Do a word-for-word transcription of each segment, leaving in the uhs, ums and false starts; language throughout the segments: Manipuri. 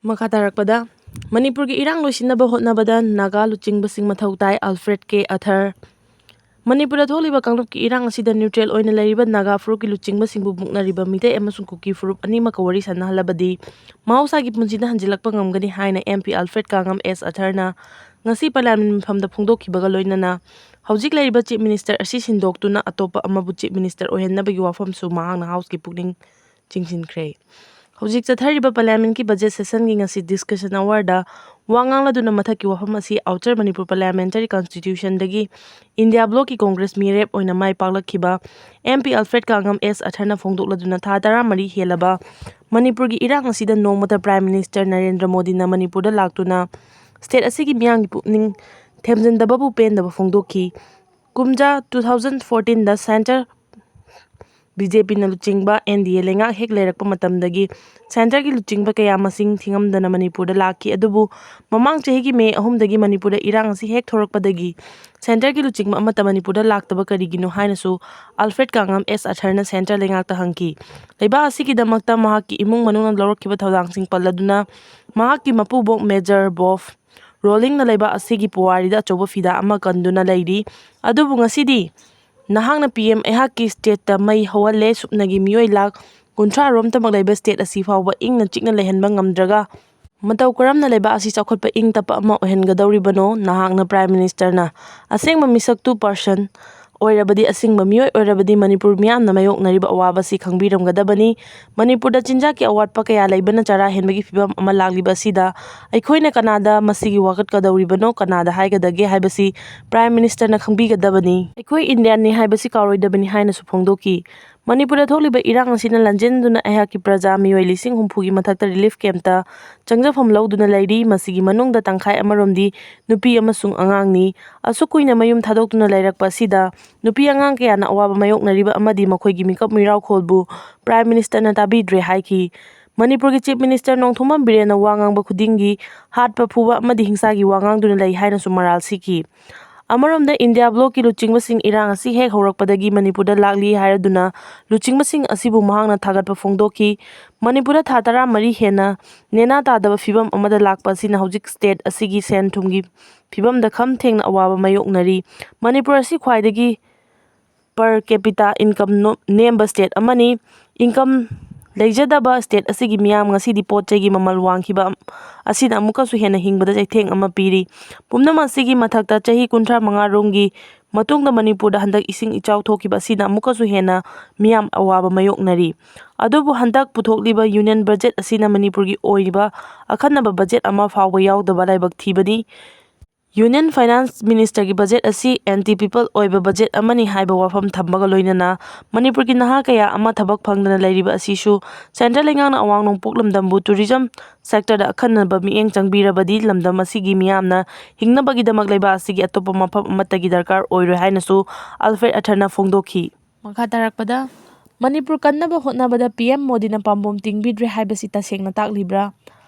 ꯃꯈꯥ ꯇꯥꯔꯛꯄꯗ, ꯃꯅꯤꯄꯨꯔꯒꯤ ꯏꯔꯥꯡ ꯂꯣꯏꯁꯤꯟꯅꯕ ꯍꯣꯠꯅꯕꯗ ꯅꯥꯒꯥ ꯂꯨꯆꯤꯡꯕꯁꯤꯡ ꯃꯊꯧ ꯇꯥꯏ, ꯑꯜꯐ꯭ꯔꯦꯗ ꯀꯦ ꯑꯊꯔ꯫ ꯃꯅꯤꯄꯨꯔꯗ ꯊꯣꯛꯂꯤꯕ ꯀꯥꯡꯂꯨꯞꯀꯤ ꯏꯔꯥꯡ ꯑꯁꯤꯗ ꯅ꯭ꯌꯨꯇ꯭ꯔꯦꯜ ꯑꯣꯏꯅ ꯂꯩꯔꯤꯕ ꯅꯥꯒꯥ ꯐꯨꯔꯨꯞꯀꯤ ꯂꯨꯆꯤꯡꯕꯁꯤꯡꯕꯨ ꯃꯨꯛꯅꯔꯤꯕ ꯃꯤꯇꯩ ꯑꯃꯁꯨꯡ ꯀꯨꯀꯤ ꯐꯨꯔꯨꯞ ꯑꯅꯤꯃꯛꯀ ꯋꯥꯔꯤ ꯁꯥꯟꯅꯍꯜꯂꯕꯗꯤ ꯃꯍꯧꯁꯥꯒꯤ ꯄꯨꯟꯁꯤꯗ ꯍꯟꯖꯤꯜꯂꯛꯄ ꯉꯝꯒꯅꯤ ꯍꯥꯏꯅ ꯑꯦꯝ ꯄꯤ ꯑꯜꯐ꯭ꯔꯦꯗ ꯀꯥꯉꯝ ꯑꯦꯁ ꯑꯊꯔꯅ ꯉꯁꯤ ꯄꯥꯔꯂꯤꯌꯥꯃꯦꯟ ꯃꯤꯐꯝꯗ ꯐꯣꯡꯗꯣꯛꯈꯤꯕꯒ ꯂꯣꯏꯅꯅ ꯍꯧꯖꯤꯛ ꯂꯩꯔꯤꯕ ꯆꯤꯐ ꯃꯤꯅꯤꯁꯇꯔ ꯑꯁꯤ ꯁꯤꯟꯗꯣꯛꯇꯨꯅ ꯑꯇꯣꯞꯄ ꯑꯃꯕꯨ ꯆꯤꯐ ꯃꯤꯅꯤꯁꯇꯔ ꯑꯣꯏꯍꯟꯅꯕꯒꯤ ꯋꯥꯐꯝꯁꯨ ꯃꯍꯥꯛꯅ ꯍꯥꯎꯁꯀꯤ ꯄꯨꯛꯅꯤꯡ ꯆꯤꯡꯁꯤꯟꯈ꯭ꯔꯦ꯫ ꯍꯧꯖꯤꯛ ꯆꯠꯊꯔꯤꯕ ꯄꯥꯔꯂꯤꯌꯥꯃꯦꯟꯒꯤ ꯕꯖꯦꯠ ꯁꯦꯁꯟꯒꯤ ꯉꯁꯤ ꯗꯤꯁꯀꯁꯟ ꯑꯋꯥꯔꯗ ꯋꯥ ꯉꯥꯡꯂꯗꯨꯅ ꯃꯊꯛꯀꯤ ꯋꯥꯐꯝ ꯑꯁꯤ ꯑꯥꯎꯇꯔ ꯃꯅꯤꯄꯨꯔ ꯄꯥꯔꯂꯤꯌꯥꯃꯦꯟꯇꯔꯤ ꯀꯟꯁꯇꯤꯇ꯭ꯌꯨꯁꯟꯗꯒꯤ ꯏꯟꯗꯤꯌꯥ ꯕ꯭ꯂꯣꯛꯀꯤ ꯀꯣꯡꯒ꯭ꯔꯦꯁ ꯃꯤꯔꯦꯞ ꯑꯣꯏꯅ ꯃꯥꯏ ꯄꯥꯛꯂꯛꯈꯤꯕ ꯑꯦꯝ ꯄꯤ ꯑꯜꯐ꯭ꯔꯦꯗ ꯀꯥꯉꯝ ꯑꯦꯁ ꯑꯊꯔꯅ ꯐꯣꯡꯗꯣꯛꯂꯗꯨꯅ ꯊꯥ ꯇꯔꯥꯃꯔꯤ ꯍꯦꯜꯂꯕ ꯃꯅꯤꯄꯨꯔꯒꯤ ꯏꯔꯥꯡ ꯑꯁꯤꯗ ꯅꯣꯡꯃꯇ ꯄ꯭ꯔꯥꯏꯝ ꯃꯤꯅꯤꯁꯇꯔ ꯅꯔꯦꯟꯗ꯭ꯔ ꯃꯣꯗꯤꯅ ꯃꯅꯤꯄꯨꯔꯗ ꯂꯥꯛꯇꯨꯅ ꯁ꯭ꯇꯦꯠ ꯑꯁꯤꯒꯤ ꯃꯤꯌꯥꯝꯒꯤ ꯄꯨꯛꯅꯤꯡ ꯊꯦꯝꯖꯤꯟꯗꯕꯕꯨ ꯄꯦꯟꯗꯕ ꯐꯣꯡꯗꯣꯛꯈꯤ꯫ ꯀꯨꯝꯖꯥ ꯇꯨ ꯊꯥꯎꯖꯟ ꯐꯣꯔꯇꯤꯟꯗ ꯁꯦꯟꯇꯔ ꯕꯤ ꯖꯦ ꯄꯤꯅ ꯂꯨꯆꯤꯡꯕ ꯑꯦꯟ ꯗꯤ ꯑꯦ ꯂꯩꯉꯥꯛ ꯍꯦꯛ ꯂꯩꯔꯛꯄ ꯃꯇꯝꯗꯒꯤ ꯁꯦꯟꯇꯔꯒꯤ ꯂꯨꯆꯤꯡꯕ ꯀꯌꯥ ꯃꯁꯤꯡ ꯊꯤꯉꯝꯗꯅ ꯃꯅꯤꯄꯨꯔꯗ ꯂꯥꯛꯈꯤ꯫ ꯑꯗꯨꯕꯨ ꯃꯃꯥꯡ ꯆꯍꯤꯒꯤ ꯃꯦ ꯑꯍꯨꯝꯗꯒꯤ ꯃꯅꯤꯄꯨꯔꯗ ꯏꯔꯥꯡ ꯑꯁꯤ ꯍꯦꯛ ꯊꯣꯔꯛꯄꯗꯒꯤ ꯁꯦꯟꯇꯔꯒꯤ ꯂꯨꯆꯤꯡꯕ ꯑꯃꯠꯇ ꯃꯅꯤꯄꯨꯔꯗ ꯂꯥꯛꯇꯕ ꯀꯔꯤꯒꯤꯅꯣ ꯍꯥꯏꯅꯁꯨ ꯑꯜꯐ꯭ꯔꯦꯗ ꯀꯥꯉꯝ ꯑꯦꯁ ꯑꯊꯔꯅ ꯁꯦꯟꯇꯔ ꯂꯩꯉꯥꯛꯇ ꯍꯪꯈꯤ꯫ ꯂꯩꯕꯥꯛ ꯑꯁꯤꯒꯤꯗꯃꯛꯇ ꯃꯍꯥꯛꯀꯤ ꯏꯃꯨꯡ ꯃꯅꯨꯡꯅ ꯂꯧꯔꯛꯈꯤꯕ ꯊꯧꯗꯥꯡꯁꯤꯡ ꯄꯜꯂꯗꯨꯅ ꯃꯍꯥꯛꯀꯤ ꯃꯄꯨꯕꯣꯛ ꯃꯦꯖꯔ ꯕꯣꯐ ꯔꯣꯂꯤꯡꯅ ꯂꯩꯕꯥꯛ ꯑꯁꯤꯒꯤ ꯄꯨꯋꯥꯔꯤꯗ ꯑꯆꯧꯕ ꯐꯤꯗꯥ ꯑꯃ ꯀꯟꯗꯨꯅ ꯂꯩꯔꯤ꯫ ꯑꯗꯨꯕꯨ ꯉꯁꯤꯗꯤ ꯅꯍꯥꯛꯅ ꯄꯤ ꯑꯦꯝ ꯑꯩꯍꯥꯛꯀꯤ ꯁ꯭ꯇꯦꯠꯇ ꯃꯩ ꯍꯧꯍꯜꯂꯦ, ꯁꯨꯞꯅꯒꯤ ꯃꯤꯑꯣꯏ ꯂꯥꯈ ꯀꯨꯟꯊ꯭ꯔꯥ ꯔꯣꯝꯇꯃꯛ ꯂꯩꯕ ꯁ꯭ꯇꯦꯠ ꯑꯁꯤ ꯐꯥꯎꯕ ꯏꯪꯅ ꯆꯤꯛꯅ ꯂꯩꯍꯟꯕ ꯉꯝꯗ꯭ꯔꯒ ꯃꯇꯧ ꯀꯔꯝꯅ ꯂꯩꯕꯥꯛ ꯑꯁꯤ ꯆꯥꯎꯈꯠꯄ ꯏꯪ ꯇꯞꯄ ꯑꯃ ꯑꯣꯏꯍꯟꯒꯗꯧꯔꯤꯕꯅꯣ? ꯅꯍꯥꯛꯅ ꯄ꯭ꯔꯥꯏꯝ ꯃꯤꯅꯤꯁꯇꯔꯅ ꯑꯁꯦꯡꯕ ꯃꯤꯁꯛꯇꯨ ꯄꯔꯁꯟ ꯑꯣꯏꯔꯕꯗꯤ, ꯑꯁꯦꯡꯕ ꯃꯤꯑꯣꯏ ꯑꯣꯏꯔꯕꯗꯤ ꯃꯅꯤꯄꯨꯔ ꯃꯤꯌꯥꯝꯅ ꯃꯥꯌꯣꯛꯅꯔꯤꯕ ꯑꯋꯥꯕꯁꯤ ꯈꯪꯕꯤꯔꯝꯒꯗꯕꯅꯤ꯫ ꯃꯅꯤꯄꯨꯔꯗ ꯆꯤꯟꯖꯥꯛꯀꯤ ꯑꯋꯥꯠꯄ ꯀꯌꯥ ꯂꯩꯕꯅ ꯆꯔꯥ ꯍꯦꯟꯕꯒꯤ ꯐꯤꯕꯝ ꯑꯃ ꯂꯥꯛꯂꯤꯕ ꯑꯁꯤꯗ ꯑꯩꯈꯣꯏꯅ ꯀꯅꯥꯗ ꯃꯁꯤꯒꯤ ꯋꯥꯀꯠꯀꯗꯧꯔꯤꯕꯅꯣ, ꯀꯅꯥꯗ ꯍꯥꯏꯒꯗꯒꯦ ꯍꯥꯏꯕꯁꯤ ꯄ꯭ꯔꯥꯏꯝ ꯃꯤꯅꯤꯁꯇꯔꯅ ꯈꯪꯕꯤꯒꯗꯕꯅꯤ꯫ ꯑꯩꯈꯣꯏ ꯏꯟꯗꯤꯌꯥꯟꯅꯤ ꯍꯥꯏꯕꯁꯤ ꯀꯥꯎꯔꯣꯏꯗꯕꯅꯤ ꯍꯥꯏꯅꯁꯨ ꯐꯣꯡꯗꯣꯛꯈꯤ꯫ ꯃꯅꯤꯄꯨꯔꯗ ꯊꯣꯛꯂꯤꯕ ꯏꯔꯥꯡ ꯑꯁꯤꯅ ꯂꯥꯟꯖꯦꯟꯗꯨꯅ ꯑꯩꯍꯥꯛꯀꯤ ꯄ꯭ꯔꯖꯥ ꯃꯤꯑꯣꯏ ꯂꯤꯁꯤꯡ ꯍꯨꯝꯐꯨꯒꯤ ꯃꯊꯛꯇ ꯔꯤꯂꯤꯐ ꯀꯦꯝꯞꯇ ꯆꯪꯖꯐꯝ ꯂꯧꯗꯨꯅ ꯂꯩꯔꯤ꯫ ꯃꯁꯤꯒꯤ ꯃꯅꯨꯡꯗ ꯇꯪꯈꯥꯏ ꯑꯃꯔꯣꯝꯗꯤ ꯅꯨꯄꯤ ꯑꯃꯁꯨꯡ ꯑꯉꯥꯡꯅꯤ꯫ ꯑꯁꯨꯛ ꯀꯨꯏꯅ ꯃꯌꯨꯝ ꯊꯥꯗꯣꯛꯇꯨꯅ ꯂꯩꯔꯛꯄ ꯑꯁꯤꯗ ꯅꯨꯄꯤ ꯑꯉꯥꯡ ꯀꯌꯥꯅ ꯑꯋꯥꯕ ꯃꯥꯌꯣꯛꯅꯔꯤꯕ ꯑꯃꯗꯤ ꯃꯈꯣꯏꯒꯤ ꯃꯤꯀꯞ ꯃꯤꯔꯥꯎꯈꯣꯜꯕꯨ ꯄ꯭ꯔꯥꯏꯝ ꯃꯤꯅꯤꯁꯇꯔꯅ ꯇꯥꯕꯤꯗ꯭ꯔꯦ ꯍꯥꯏꯈꯤ꯫ ꯃꯅꯤꯄꯨꯔꯒꯤ ꯆꯤꯐ ꯃꯤꯅꯤꯁꯇꯔ ꯅꯣꯡꯊꯣꯝꯕꯝ ꯕꯤꯔꯦꯟꯅ ꯋꯥ ꯉꯥꯡꯕ ꯈꯨꯗꯤꯡꯒꯤ ꯍꯥꯠꯄ ꯐꯨꯕ ꯑꯃꯗꯤ ꯍꯤꯡꯁꯥꯒꯤ ꯋꯥ ꯉꯥꯡꯗꯨꯅ ꯂꯩ ꯍꯥꯏꯅꯁꯨ ꯃꯔꯥꯜ ꯁꯤꯈꯤ꯫ ꯑꯃꯔꯣꯝꯗ, ꯏꯟꯗꯤꯌꯥ ꯕ꯭ꯂꯣꯛꯀꯤ ꯂꯨꯆꯤꯡꯕꯁꯤꯡ ꯏꯔꯥꯡ ꯑꯁꯤ ꯍꯦꯛ ꯍꯧꯔꯛꯄꯗꯒꯤ ꯃꯅꯤꯄꯨꯔꯗ ꯂꯥꯛꯂꯤ ꯍꯥꯏꯔꯗꯨꯅ ꯂꯨꯆꯤꯡꯕꯁꯤꯡ ꯑꯁꯤꯕꯨ ꯃꯍꯥꯛꯅ ꯊꯥꯒꯠꯄ ꯐꯣꯡꯗꯣꯛꯈꯤ꯫ ꯃꯅꯤꯄꯨꯔꯗ ꯊꯥ ꯇꯔꯥꯃꯔꯤ ꯍꯦꯟꯅ ꯅꯦꯅꯥ ꯇꯥꯗꯕ ꯐꯤꯕꯝ ꯑꯃꯗ ꯂꯥꯛꯄ ꯑꯁꯤꯅ ꯍꯧꯖꯤꯛ ꯁ꯭ꯇꯦꯠ ꯑꯁꯤꯒꯤ ꯁꯦꯟ ꯊꯨꯝꯒꯤ ꯐꯤꯕꯝꯗ ꯈꯝ ꯊꯦꯡꯅ ꯑꯋꯥꯕ ꯃꯥꯌꯣꯛꯅꯔꯤ꯫ ꯃꯅꯤꯄꯨꯔ ꯑꯁꯤ ꯈ꯭ꯋꯥꯏꯗꯒꯤ per capita income ꯅꯣ-, ꯅꯦꯝꯕ ꯁ꯭ꯇꯦꯠ ꯑꯃꯅꯤ꯫ ꯏꯟꯀꯝ ꯂꯩꯖꯗꯕ ꯁ꯭ꯇꯦꯠ ꯑꯁꯤꯒꯤ ꯃꯤꯌꯥꯝ ꯉꯁꯤꯗꯤ ꯄꯣꯠ ꯆꯩꯒꯤ ꯃꯃꯜ ꯋꯥꯡꯈꯤꯕ ꯑꯁꯤꯅ ꯑꯃꯨꯛꯀꯁꯨ ꯍꯦꯟꯅ ꯍꯤꯡꯕꯗ ꯆꯩꯊꯦꯡ ꯑꯃ ꯄꯤꯔꯤ꯫ ꯄꯨꯝꯅꯃꯛ ꯑꯁꯤꯒꯤ ꯃꯊꯛꯇ, ꯆꯍꯤ ꯀꯨꯟꯊ꯭ꯔꯥ ꯃꯉꯥ ꯔꯣꯝꯒꯤ ꯃꯇꯨꯡꯗ ꯃꯅꯤꯄꯨꯔꯗ ꯍꯟꯗꯛ ꯏꯁꯤꯡ ꯏꯆꯥꯎ ꯊꯣꯛꯈꯤꯕ ꯑꯁꯤꯅ ꯑꯃꯨꯛꯀꯁꯨ ꯍꯦꯟꯅ ꯃꯤꯌꯥꯝ ꯑꯋꯥꯕ ꯃꯥꯌꯣꯛꯅꯔꯤ꯫ ꯑꯗꯨꯕꯨ ꯍꯟꯗꯛ ꯄꯨꯊꯣꯛꯂꯤꯕ ꯌꯨꯅꯤꯌꯟ ꯕꯖꯦꯠ ꯑꯁꯤꯅ ꯃꯅꯤꯄꯨꯔꯒꯤ ꯑꯣꯏꯔꯤꯕ ꯑꯈꯟꯅꯕ ꯕꯖꯦꯠ ꯑꯃ ꯐꯥꯎꯕ ꯌꯥꯎꯗꯕ ꯂꯥꯏꯕꯛ ꯊꯤꯕꯅꯤ꯫ ꯌꯨꯅꯤꯌꯟ ꯐꯥꯏꯅꯥꯟꯁ ꯃꯤꯅꯤꯁꯇꯔꯒꯤ ꯕꯖꯦꯠ ꯑꯁꯤ ꯑꯦꯟꯇꯤ ꯄꯤꯄꯜ ꯑꯣꯏꯕ ꯕꯖꯦꯠ ꯑꯃꯅꯤ ꯍꯥꯏꯕ ꯋꯥꯐꯝ ꯊꯝꯕꯒ ꯂꯣꯏꯅꯅ ꯃꯅꯤꯄꯨꯔꯒꯤ ꯅꯍꯥ ꯀꯌꯥ ꯑꯃ ꯊꯕꯛ ꯐꯪꯗꯅ ꯂꯩꯔꯤꯕ ꯑꯁꯤꯁꯨ ꯁꯦꯟꯇ꯭ꯔꯦꯜ ꯂꯩꯉꯥꯛꯅ ꯑꯋꯥꯡ ꯅꯣꯡꯄꯣꯛ ꯂꯝꯗꯝꯕꯨ ꯇꯨꯔꯤꯖꯝ ꯁꯦꯛꯇꯔꯗ ꯑꯈꯟꯅꯕ ꯃꯤꯠꯌꯦꯡ ꯆꯪꯕꯤꯔꯕꯗꯤ ꯂꯝꯗꯝ ꯑꯁꯤꯒꯤ ꯃꯤꯌꯥꯝꯅ ꯍꯤꯡꯅꯕꯒꯤꯗꯃꯛ ꯂꯩꯕꯥꯛ ꯑꯁꯤꯒꯤ ꯑꯇꯣꯞꯄ ꯃꯐꯝ ꯑꯃꯠꯇꯒꯤ ꯗꯔꯀꯥꯔ ꯑꯣꯏꯔꯣꯏ ꯍꯥꯏꯅꯁꯨ ꯑꯜꯐ꯭ꯔꯦꯗ ꯑꯊꯔꯅ ꯐꯣꯡꯗꯣꯛꯈꯤ꯫ ꯃꯈꯥ ꯇꯥꯔꯛꯄꯗ, ꯃꯅꯤꯄꯨꯔ ꯀꯟꯅꯕ ꯍꯣꯠꯅꯕꯗ ꯄꯤ ꯑꯦꯝ ꯃꯣꯗꯤꯅ ꯄꯥꯝꯕꯣꯝ ꯇꯤꯡꯕꯤꯗ꯭ꯔꯦ ꯍꯥꯏꯕꯁꯤ ꯇꯁꯦꯡꯅ ꯇꯥꯛꯂꯤꯕ꯭ꯔꯥ?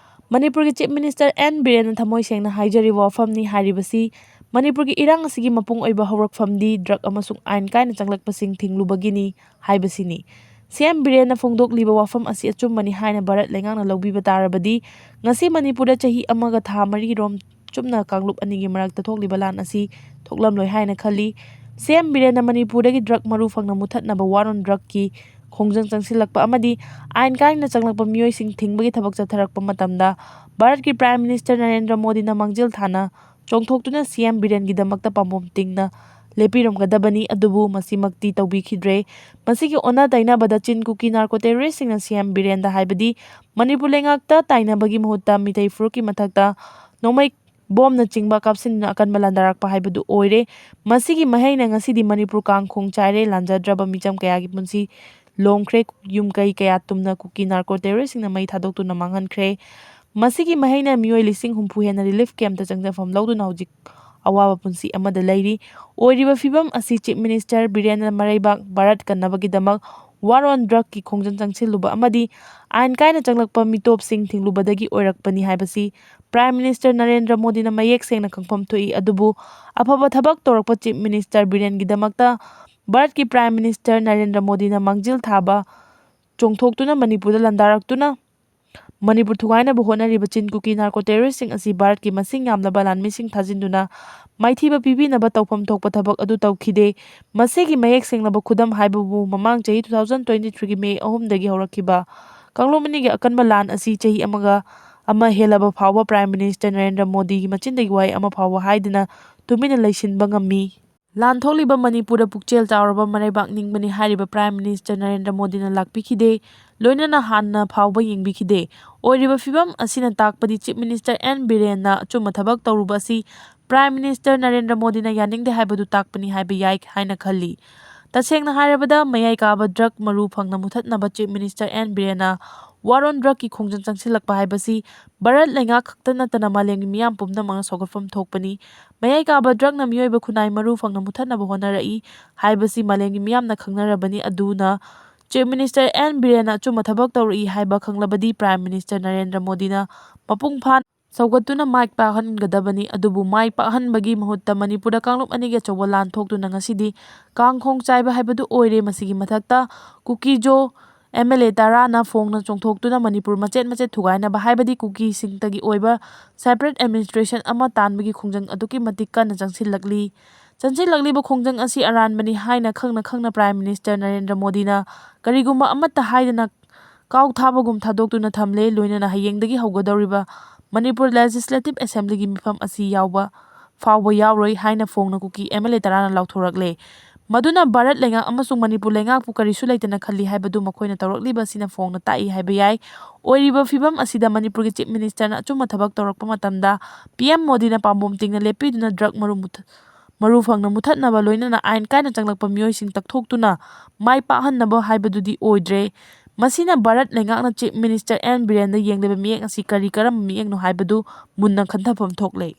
ꯃꯅꯤꯄꯨꯔꯒꯤ ꯆꯤꯐ ꯃꯤꯅꯤꯁꯇꯔ ꯑꯦꯟ ꯕꯤꯔꯦꯟꯅ ꯊꯃꯣꯏ ꯁꯦꯡꯅ ꯍꯥꯏꯖꯔꯤꯕ ꯋꯥꯐꯝꯅꯤ ꯍꯥꯏꯔꯤꯕꯁꯤ ꯃꯅꯤꯄꯨꯔꯒꯤ ꯏꯔꯥꯡ ꯑꯁꯤꯒꯤ ꯃꯄꯨꯡ ꯑꯣꯏꯕ ꯍꯧꯔꯛꯐꯝꯗꯤ ꯗ꯭ꯔꯒ ꯑꯃꯁꯨꯡ ꯑꯥꯏꯟ ꯀꯥꯏꯅ ꯆꯪꯂꯛꯄꯁꯤꯡ ꯊꯤꯡꯂꯨꯕꯒꯤꯅꯤ ꯍꯥꯏꯕꯁꯤꯅꯤ꯫ ꯁꯤ ꯑꯦꯝ ꯕꯤꯔꯦꯟꯅ ꯐꯣꯡꯗꯣꯛꯂꯤꯕ ꯋꯥꯐꯝ ꯑꯁꯤ ꯑꯆꯨꯝꯕꯅꯤ ꯍꯥꯏꯅ ꯚꯥꯔꯠ ꯂꯩꯉꯥꯛꯅ ꯂꯧꯕꯤꯕ ꯇꯥꯔꯕꯗꯤ, ꯉꯁꯤ ꯃꯅꯤꯄꯨꯔꯗ ꯆꯍꯤ ꯑꯃꯒ ꯊꯥ ꯃꯔꯤ ꯔꯣꯝ ꯆꯨꯞꯅ ꯀꯥꯡꯂꯨꯞ ꯑꯅꯤꯒꯤ ꯃꯔꯛꯇ ꯊꯣꯛꯂꯤꯕ ꯂꯥꯟ ꯑꯁꯤ ꯊꯣꯛꯂꯝꯂꯣꯏ ꯍꯥꯏꯅ ꯈꯜꯂꯤ꯫ ꯁꯤ ꯑꯦꯝ ꯕꯤꯔꯦꯟꯅ ꯃꯅꯤꯄꯨꯔꯗꯒꯤ ꯗ꯭ꯔꯒ ꯃꯔꯨ ꯐꯪꯅ ꯃꯨꯊꯠꯅꯕ ꯋꯥꯔꯣꯟ ꯗ꯭ꯔꯒꯀꯤ ꯈꯣꯡꯖꯪ ꯆꯪꯁꯤꯜꯂꯛꯄ ꯑꯃꯗꯤ ꯑꯥꯏꯟ ꯀꯥꯏꯅ ꯆꯪꯂꯛꯄ ꯃꯤꯑꯣꯏꯁꯤꯡ ꯊꯤꯡꯕꯒꯤ ꯊꯕꯛ ꯆꯠꯊꯔꯛꯄ ꯃꯇꯝꯗ ꯚꯥꯔꯠꯀꯤ ꯄ꯭ꯔꯥꯏꯝ ꯃꯤꯅꯤꯁꯇꯔ ꯅꯔꯦꯟꯗ꯭ꯔ ꯃꯣꯗꯤꯅ ꯃꯥꯡꯖꯤꯜ ꯊꯥꯅ ꯆꯣꯡꯊꯣꯛꯇꯨꯅ ꯁꯤ ꯑꯦꯝ ꯕꯤꯔꯦꯟꯒꯤꯗꯃꯛꯇ ꯄꯥꯝꯕꯣꯝ ꯇꯤꯡꯅ ꯂꯦꯞꯄꯤꯔꯝꯒꯗꯕꯅꯤ, ꯑꯗꯨꯕꯨ ꯃꯁꯤꯃꯛꯇꯤ ꯇꯧꯕꯤꯈꯤꯗ꯭ꯔꯦ꯫ ꯃꯁꯤꯒꯤ ꯑꯣꯟꯅ ꯇꯩꯅꯕꯗ ꯆꯤꯟ ꯀꯨꯀꯤ ꯅꯥꯔꯀꯣ ꯇꯦꯔꯣꯔꯤꯁꯁꯤꯡꯅ ꯁꯤ ꯑꯦꯝ ꯕꯤꯔꯦꯟꯗ ꯍꯥꯏꯕꯗꯤ ꯃꯅꯤꯄꯨꯔ ꯂꯩꯉꯥꯛꯇ ꯇꯥꯏꯅꯕꯒꯤ ꯃꯍꯨꯠꯇ ꯃꯤꯇꯩ ꯐꯨꯔꯨꯞꯀꯤ ꯃꯊꯛꯇ ꯅꯣꯡꯃꯩ ꯕꯣꯝꯅꯆꯤꯡꯕ ꯀꯥꯞꯁꯤꯟꯗꯨꯅ ꯑꯀꯟꯕ ꯂꯥꯟꯗꯥꯔꯛꯄ ꯍꯥꯏꯕꯗꯨ ꯑꯣꯏꯔꯦ꯫ ꯃꯁꯤꯒꯤ ꯃꯍꯩꯅ ꯉꯁꯤꯗꯤ ꯃꯅꯤꯄꯨꯔ ꯀꯥꯡ ꯈꯣꯡ ꯆꯥꯏꯔꯦ, ꯂꯥꯟꯖꯗ꯭ꯔꯕ ꯃꯤꯆꯝ ꯀꯌꯥꯒꯤ ꯄꯨꯟꯁꯤ ꯂꯣꯝꯈ꯭ꯔꯦ, ꯌꯨꯝ ꯀꯩ ꯀꯌꯥ ꯇꯨꯝꯅ ꯀꯨꯀꯤ ꯅꯥꯔꯀꯣ ꯇꯦꯔꯣꯔꯤꯁꯁꯤꯡꯅ ꯃꯩ ꯊꯥꯗꯣꯛꯇꯨꯅ ꯃꯥꯡꯍꯟꯈ꯭ꯔꯦ꯫ ꯃꯁꯤꯒꯤ ꯃꯍꯩꯅ ꯃꯤꯑꯣꯏ ꯂꯤꯁꯤꯡ ꯍꯨꯝꯐꯨ ꯍꯦꯟꯅ ꯔꯤꯂꯤꯐ ꯀꯦꯝꯞꯇ ꯆꯪꯖꯐꯝ ꯂꯧꯗꯨꯅ ꯍꯧꯖꯤꯛ ꯑꯋꯥꯕ ꯄꯨꯟꯁꯤ ꯑꯃꯗ ꯂꯩꯔꯤ꯫ ꯑꯣꯏꯔꯤꯕ ꯐꯤꯕꯝ ꯑꯁꯤ ꯆꯤꯐ ꯃꯤꯅꯤꯁꯇꯔ ꯕꯤꯔꯦꯟꯅ ꯃꯔꯩꯕꯥꯛ ꯚꯥꯔꯠ ꯀꯟꯅꯕꯒꯤꯗꯃꯛ War on Drugꯀꯤ ꯈꯣꯡꯖꯪ ꯆꯪꯁꯤꯜꯂꯨꯕ ꯑꯃꯗꯤ ꯑꯥꯏꯟ ꯀꯥꯏꯅ ꯆꯪꯂꯛꯄ ꯃꯤꯇꯣꯞꯁꯤꯡ ꯊꯤꯡꯂꯨꯕꯗꯒꯤ ꯑꯣꯏꯔꯛꯄꯅꯤ ꯍꯥꯏꯕꯁꯤ Prime Minister ꯅꯔꯦꯟꯗ꯭ꯔ ꯃꯣꯗꯤꯅ ꯃꯌꯦꯛ ꯁꯦꯡꯅ ꯈꯪꯐꯝ ꯊꯣꯛꯏ꯫ ꯑꯗꯨꯕꯨ ꯑꯐꯕ ꯊꯕꯛ ꯇꯧꯔꯛꯄ Chief Minister ꯕꯤꯔꯦꯟꯒꯤꯗꯃꯛꯇ ꯚꯥꯔꯠꯀꯤ Prime Minister ꯅꯔꯦꯟꯗ꯭ꯔ ꯃꯣꯗꯤꯅ ꯃꯥꯡꯖꯤꯜ ꯊꯥꯕ ꯆꯣꯡꯊꯣꯛꯇꯨꯅ ꯃꯅꯤꯄꯨꯔꯗ ꯂꯥꯟꯗꯥꯔꯛꯇꯨꯅ ꯃꯅꯤꯄꯨꯔ ꯊꯨꯒꯥꯏꯅꯕ ꯍꯣꯠꯅꯔꯤꯕ ꯆꯤꯟ ꯀꯨꯀꯤ narco terroristꯁꯤꯡ ꯑꯁꯤ ꯚꯥꯔꯠꯀꯤ ꯃꯁꯤꯡ ꯌꯥꯝꯂꯕ ꯂꯥꯟꯃꯤꯁꯤꯡ ꯊꯥꯖꯤꯟꯗꯨꯅ ꯃꯥꯏꯊꯤꯕ ꯄꯤꯕꯤꯅꯕ ꯇꯧꯐꯝ ꯊꯣꯛꯄ ꯊꯕꯛ ꯑꯗꯨ ꯇꯧꯈꯤꯗꯦ꯫ ꯃꯁꯤꯒꯤ ꯃꯌꯦꯛ ꯁꯦꯡꯂꯕ ꯈꯨꯗꯝ ꯍꯥꯏꯕꯕꯨ ꯃꯃꯥꯡ ꯆꯍꯤ two thousand twenty threeꯒꯤ May ꯑꯍꯨꯝꯗꯒꯤ ꯍꯧꯔꯛꯈꯤꯕ ꯀꯥꯡꯂꯨꯞ ꯑꯅꯤꯒꯤ ꯑꯀꯟꯕ ꯂꯥꯟ ꯑꯁꯤ ꯆꯍꯤ ꯑꯃꯒ ꯑꯃ ꯍꯦꯜꯂꯕ ꯐꯥꯎꯕ Prime Minister ꯅꯔꯦꯟꯗ꯭ꯔ ꯃꯣꯗꯤꯒꯤ ꯃꯆꯤꯟꯗꯒꯤ ꯋꯥꯍꯩ ꯑꯃ ꯐꯥꯎꯕ ꯍꯥꯏꯗꯅ ꯇꯨꯃꯤꯟꯅ ꯂꯩꯁꯤꯟꯕ ꯉꯝꯃꯤ꯫ ꯂꯥꯟ ꯊꯣꯛꯂꯤꯕ ꯃꯅꯤꯄꯨꯔꯗ ꯄꯨꯛꯆꯦꯜ ꯆꯥꯎꯔꯕ ꯃꯔꯩꯕꯥꯛ ꯅꯤꯡꯕꯅꯤ ꯍꯥꯏꯔꯤꯕ Prime Minister ꯅꯔꯦꯟꯗ꯭ꯔ ꯃꯣꯗꯤꯅ ꯂꯥꯛꯄꯤꯈꯤꯗꯦ, ꯂꯣꯏꯅꯅ ꯍꯥꯟꯅ ꯐꯥꯎꯕ ꯌꯦꯡꯕꯤꯈꯤꯗꯦ꯫ ꯑꯣꯏꯔꯤꯕ ꯐꯤꯕꯝ ꯑꯁꯤꯅ ꯇꯥꯛꯄꯗꯤ Chief Minister ꯑꯦꯟ ꯕꯤꯔꯦꯟꯅ ꯑꯆꯨꯝꯕ ꯊꯕꯛ ꯇꯧꯔꯨꯕ ꯑꯁꯤ Prime Minister ꯅꯔꯦꯟꯗ꯭ꯔ ꯃꯣꯗꯤꯅ ꯌꯥꯅꯤꯡꯗꯦ ꯍꯥꯏꯕꯗꯨ ꯇꯥꯛꯄꯅꯤ ꯍꯥꯏꯕ ꯌꯥꯏ ꯍꯥꯏꯅ ꯈꯜꯂꯤ꯫ ꯇꯁꯦꯡꯅ ꯍꯥꯏꯔꯕꯗ, ꯃꯌꯥꯏ ꯀꯥꯕ drug ꯃꯔꯨ ꯐꯪꯅ ꯃꯨꯊꯠꯅꯕ Chief Minister ꯑꯦꯟ ꯕꯤꯔꯦꯟꯅ War on Drugꯀꯤ ꯈꯣꯡꯖꯪ ꯆꯪꯁꯤꯜꯂꯛꯄ ꯍꯥꯏꯕꯁꯤ ꯚꯥꯔꯠ ꯂꯩꯉꯥꯛ ꯈꯛꯇ ꯅꯠꯇꯅ ꯃꯥꯂꯦꯝꯒꯤ ꯃꯤꯌꯥꯝ ꯄꯨꯝꯅꯃꯛꯅ ꯁꯧꯒꯠꯐꯝ ꯊꯣꯛꯄꯅꯤ꯫ ꯃꯌꯥꯏ ꯀꯥꯕ drugꯅ ꯃꯤꯑꯣꯏꯕ ꯈꯨꯟꯅꯥꯏ ꯃꯔꯨ ꯐꯪꯅ ꯃꯨꯊꯠꯅꯕ ꯍꯣꯠꯅꯔꯛꯏ ꯍꯥꯏꯕꯁꯤ ꯃꯥꯂꯦꯝꯒꯤ ꯃꯤꯌꯥꯝꯅ ꯈꯪꯅꯔꯕꯅꯤ꯫ ꯑꯗꯨꯅ Chief Minister ꯑꯦꯟ ꯕꯤꯔꯦꯟꯅ ꯑꯆꯨꯝꯕ ꯊꯕꯛ ꯇꯧꯔꯛꯏ ꯍꯥꯏꯕ ꯈꯪꯂꯕꯗꯤ Prime Minister ꯅꯔꯦꯟꯗ꯭ꯔ ꯃꯣꯗꯤꯅ ꯃꯄꯨꯡ ꯐꯥꯅ ꯁꯧꯒꯠꯇꯨꯅ ꯃꯥꯏ ꯄꯥꯛꯍꯟꯒꯗꯕꯅꯤ꯫ ꯑꯗꯨꯕꯨ ꯃꯥꯏ ꯄꯥꯛꯍꯟꯕꯒꯤ ꯃꯍꯨꯠꯇ ꯃꯅꯤꯄꯨꯔꯗ ꯀꯥꯡꯂꯨꯞ ꯑꯅꯤꯒꯤ ꯑꯆꯧꯕ ꯂꯥꯟ ꯊꯣꯛꯇꯨꯅ ꯉꯁꯤꯗꯤ ꯀꯥꯡꯈꯣꯡ ꯆꯥꯏꯕ ꯍꯥꯏꯕꯗꯨ ꯑꯣꯏꯔꯦ꯫ ꯃꯁꯤꯒꯤ ꯃꯊꯛꯇ ꯀꯨꯀꯤꯖꯣ ꯑꯦꯝ ꯑꯦꯜ ꯑꯦ ꯇꯔꯥꯅ ꯐꯣꯡꯅ ꯆꯣꯡꯊꯣꯛꯇꯨꯅ ꯃꯅꯤꯄꯨꯔ ꯃꯆꯦꯠ ꯃꯆꯦꯠ ꯊꯨꯒꯥꯏꯅꯕ, ꯍꯥꯏꯕꯗꯤ ꯀꯨꯀꯤꯁꯤꯡꯇꯒꯤ ꯑꯣꯏꯕ separate administration ꯑꯃ ꯇꯥꯟꯕꯒꯤ ꯈꯣꯡꯖꯪ ꯑꯗꯨꯛꯀꯤ ꯃꯇꯤꯛ ꯀꯟꯅ ꯆꯪꯁꯤꯜꯂꯛꯂꯤ꯫ ꯆꯪꯁꯤꯜꯂꯛꯂꯤꯕ ꯈꯣꯡꯖꯪ ꯑꯁꯤ ꯑꯔꯥꯟꯕꯅꯤ ꯍꯥꯏꯅ ꯈꯪꯅ ꯈꯪꯅ Prime Minister ꯅꯔꯦꯟꯗ꯭ꯔ ꯃꯣꯗꯤꯅ ꯀꯔꯤꯒꯨꯝꯕ ꯑꯃꯠꯇ ꯍꯥꯏꯗꯅ ꯀꯥꯎ ꯊꯥꯕꯒꯨꯝ ꯊꯥꯗꯣꯛꯇꯨꯅ ꯊꯝꯂꯦ꯫ ꯂꯣꯏꯅꯅ ꯍꯌꯦꯡꯗꯒꯤ ꯍꯧꯒꯗꯧꯔꯤꯕ ꯃꯅꯤꯄꯨꯔ Legislative Assemblyꯒꯤ ꯃꯤꯐꯝ ꯑꯁꯤ ꯌꯥꯎꯕ ꯐꯥꯎꯕ ꯌꯥꯎꯔꯣꯏ ꯍꯥꯏꯅ ꯐꯣꯡꯅ ꯀꯨꯀꯤ ꯑꯦꯝ ꯑꯦꯜ ꯑꯦ ꯇꯔꯥꯅ ꯂꯥꯎꯊꯣꯔꯛꯂꯦ꯫ ꯃꯗꯨꯅ ꯚꯥꯔꯠ ꯂꯩꯉꯥꯛ ꯑꯃꯁꯨꯡ ꯃꯅꯤꯄꯨꯔ ꯂꯩꯉꯥꯛꯄꯨ ꯀꯔꯤꯁꯨ ꯂꯩꯇꯅ ꯈꯜꯂꯤ ꯍꯥꯏꯕꯗꯨ ꯃꯈꯣꯏꯅ ꯇꯧꯔꯛꯂꯤꯕ ꯑꯁꯤꯅ ꯐꯣꯡꯅ ꯇꯥꯛꯏ ꯍꯥꯏꯕ ꯌꯥꯏ꯫ ꯑꯣꯏꯔꯤꯕ ꯐꯤꯕꯝ ꯑꯁꯤꯗ ꯃꯅꯤꯄꯨꯔꯒꯤ Chief Ministerꯅ ꯑꯆꯨꯝꯕ ꯊꯕꯛ ꯇꯧꯔꯛꯄ ꯃꯇꯝꯗ P M ꯃꯣꯗꯤꯅ ꯄꯥꯝꯕꯣꯝ ꯇꯤꯡꯅ ꯂꯦꯞꯄꯤꯗꯨꯅ drug ꯃꯔꯨ ꯃꯨꯊ-, ꯃꯔꯨ ꯐꯪꯅ ꯃꯨꯊꯠꯅꯕ, ꯂꯣꯏꯅꯅ ꯑꯥꯏꯟ ꯀꯥꯏꯅ ꯆꯪꯂꯛꯄ ꯃꯤꯑꯣꯏꯁꯤꯡ ꯇꯛꯊꯣꯛꯇꯨꯅ ꯃꯥꯏ ꯄꯥꯛꯍꯟꯅꯕ ꯍꯥꯏꯕꯗꯨꯗꯤ ꯑꯣꯏꯗ꯭ꯔꯦ꯫ ꯃꯁꯤꯅ ꯚꯥꯔꯠ ꯂꯩꯉꯥꯛꯅ Chief Minister ꯑꯦꯟ ꯕꯤꯔꯦꯟꯗ ꯌꯦꯡꯂꯤꯕ ꯃꯤꯠꯌꯦꯡ ꯑꯁꯤ ꯀꯔꯤ ꯀꯔꯝꯕ ꯃꯤꯠꯌꯦꯡꯅꯣ ꯍꯥꯏꯕꯗꯨ ꯃꯨꯟꯅ ꯈꯟꯊꯐꯝ ꯊꯣꯛꯂꯦ꯫